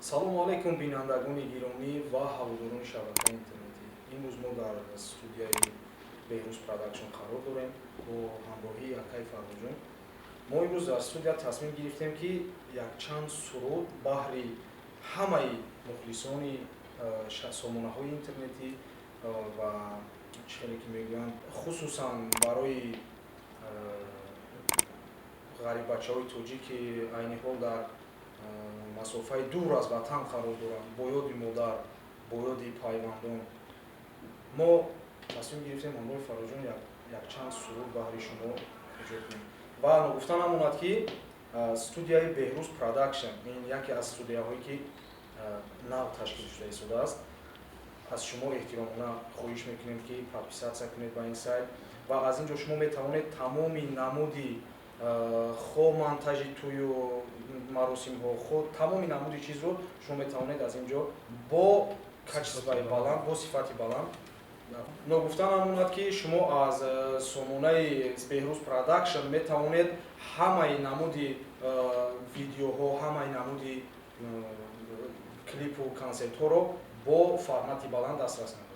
Салому алайкум, бинандагони гиромӣ ва ҳаводорони шабакаи интернетӣ. Имрӯз мо дар студияи Беҳрӯз Продакшн қарор дорем бо ҳамроҳии акаи Фарҳодҷон. Мо имрӯз дар студия тасмим гирифтем, ки якчанд суруд баҳри ҳамаи мухлисони сомонаҳои интернетӣ ва, чӣ хеле ки мегӯянд, хусусан барои ғариббачаҳои тоҷик, ки айни ҳол дар масофаи дур аз ватан қарор доранд, бо ёди модар, бо ёди пайвандон, мо тасмим гирифтем ҳамроҳи Фарҳодҷон якчанд суруд баҳри шумо эҷод кунем. Ва ногуфта намонад, ки студияи Беҳрӯз Продакшн ин яке аз студияҳое, ки нав ташкил шуда истодааст. Аз шумо эҳтиромона хоҳиш мекунем, ки подписаться кунед ба ин сайт ва аз ин ҷо шумо метавонед тамоми намуди, хо монтажи тӯю маросимҳо, хо тамоми намуди чизро шумо метавонед аз ин ҷо бо качествои баланд, бо сифати баланд. Ногуфта намонад, ки шумо аз сомонаи Беҳрӯз Продакшн метавонед ҳамаи намуди видеоҳо, ҳамаи намуди клипу консертҳоро бо формати баланд дастрас намоед.